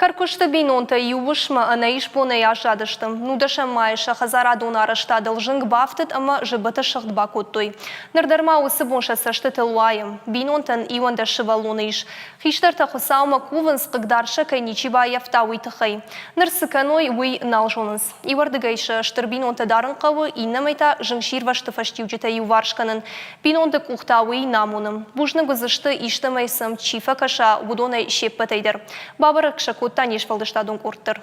Кӕркуысты бинонтӕ иу уысммӕ ӕнӕисбонӕй аззадысты. Нудӕсӕм майы сӕ хӕдзарадон арӕзтадыл зынг бафтыд ӕмӕ зыбыты сыгъд бакодтой. Ныр дӕр ма уыцы бон сӕ цӕстытыл уайы. Бинонтӕн 11 сывӕллоны ис. Хистӕртӕ Хуыцаумӕ кувынц, хъыгдард сӕ кӕй ничи баййӕфта, уый тыххӕй. Ныр цы кӕной, уый нал зонынц. Иуӕрдыгӕй сӕ стыр бинонтӕ дарын хъӕуы, иннӕмӕй та зынгсирвӕзты фӕстиуджытӕ иуварс кӕнын. Бинонты къух та уый нӕ амоны. Бузныг уыдзысты, истӕмӕй сӕм чи фӕкӕса, уыдонӕй се ппӕтӕй дӕр. Бабӕрӕг сӕ кодта не сфӕлдыстадон къорд дӕр.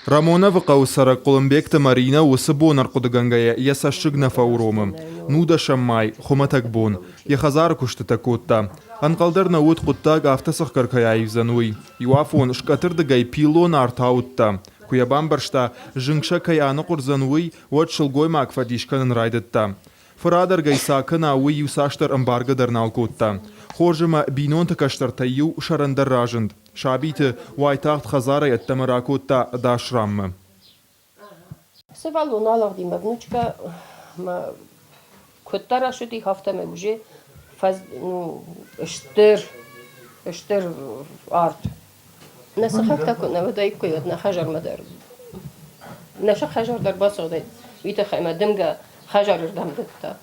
Рамоновы хъӕуы цӕрӕг Хъуылымбегты Маринӕ уыцы бон ӕрхъуыдыгӕнгӕйӕ йӕ цӕссыг нӕ фӕуромы. Нудӕсӕм май, хуымӕтӕг бон. Йӕ хӕдзары куыстытӕ кодта. Ӕнхъӕл дӕр нӕ уыд, хъуыддаг афтӕ цӕхгӕр кӕй аивдзӕн, уый. Иуафон скъӕтырдыгӕй пиллон арт ауыдта. Куы йӕ бамбӕрста, зынг сӕ кӕй аныхъуырдзӕн, уый, уӕд сылгоймаг фӕдис кӕнын райдыдта. Фырадӕргӕй цы акӕна, уый иуцасдӕр ӕмбаргӕ дӕр нал кодта. Хорз ӕмӕ бинонты кӕстӕртӕй иу сӕрӕндӕр разынд. Сабиты уайтагъд хӕдзарӕй ӕддӕмӕ ракодта ӕдас ранмӕ. Сывӕллон алыгъди мӕ внучкӕ мӕ куыддӕр рацыди, афтӕмӕй уже фӕз, ну, стыр, стыр арт. Нӕ сыхӕгтӕ куы нӕ уыдаиккой, уӕд нӕ хӕдзармӕ дӕр, нӕ хӕдзар дӕр басыгъдаид, уый тыххӕй мӕ дымгӕ хӕдзарырдӕм дыдта.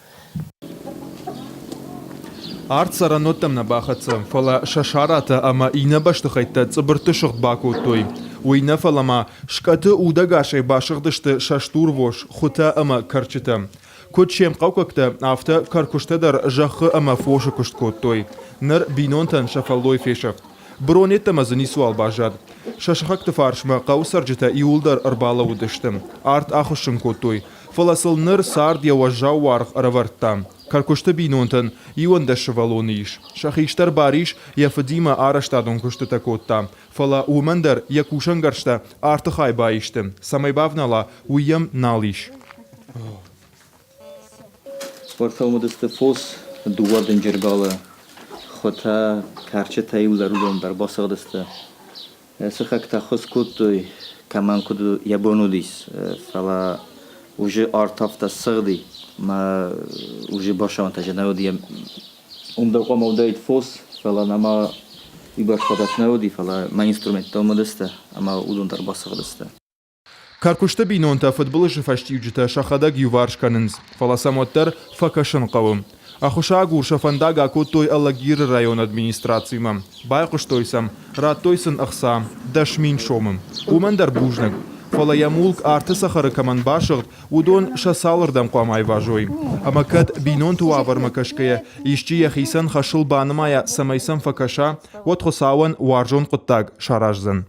Арт цӕрӕнуӕттӕм нӕ бахӕццӕ, фӕлӕ сӕ саратӕ ӕмӕ иннӕ бӕстыхӕйттӕ цъыбыртты сыгъд бакодтой. Уый нӕ, фӕлӕ ма скъӕты удӕгасӕй басыгъдысты сӕ стурвос, хуытӕ ӕмӕ кӕрчытӕ. Куыд се мхъӕуккӕгтӕ, афтӕ кӕркуыстӕ дӕр зӕххы ӕмӕ фосы куыст кодтой. Ныр бинонтӕн сӕ фӕллой фесӕфт. Бырон йеддӕмӕ дзы ницыуал баззад. Сӕ сыхӕгты фарсмӕ хъӕуы цӕрджытӕ иууылдӕр ӕрбалӕууыдысты, арт ахуыссын кодтой, фӕлӕ сыл ныр цард йӕ уӕззау уаргъ ӕрӕвӕрдта. Кӕркуысты бинонтӕн 11 сывӕллоны ис. Сӕ хистӕр Барис йӕ фыдимӕ арӕзтадон куыстытӕ кодта, фӕлӕ уымӕн дӕр йӕ кусӕнгӕрзтӕ арты хай баисты, цӕмӕй бавнала, уый йӕм нал ис. Спортзалы уыдысты фос, дыууӕ дынджыр галы, хуытӕ, кӕрчытӕ иуылдӕр уыдон дӕр басыгъдысты. Сыхӕгтӕ ххуыс кодтой, кӕмӕн куыд йӕ бон уыдис, фӕлӕ уже арт афтӕ ссыгъди, мӕ уже басауынтӕ нӕ уыди. Уым дӕр хъуамӕ уыдаид фос, фӕлӕ нӕма уыйбӕрц фадат нӕ уыди, фӕлӕ мӕ инструменттӕ уым уыдысты ӕмӕ уыдон дӕр басыгъдысты. Кӕркуысты бинонтӕ фыдбылызы фӕстиуджытӕ сӕхӕдӕг иуварс кӕнынц, фӕлӕ сӕм уӕддӕр фӕкӕсын хъӕуы. Ӕххуысагур сӕ фӕндаг акодтой Алагиры районы администрацимӕ. Байхъуыстой сӕм, радтой сын ӕхца, 10 000 сомы. Уымӕн дӕр бузныг. Фӕлӕ йӕ мулк арты цӕхӕры кӕмӕн басыгъд, уыдон сӕ цалырдӕм хъуамӕ айвазой. Ӕмӕ кӕд бинонты уавӕрмӕ кӕсгӕйӕ исчи йӕхицӕн хӕсыл банымайа, цӕмӕй сӕм фӕкӕса, уӕд Хуыцауӕн уарзон хъуыддаг сараздзӕн.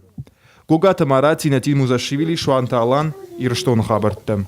Гогаты Марат, Тинатин Музашвили, Суанты Алан, Ирыстоны хабӕрттӕ.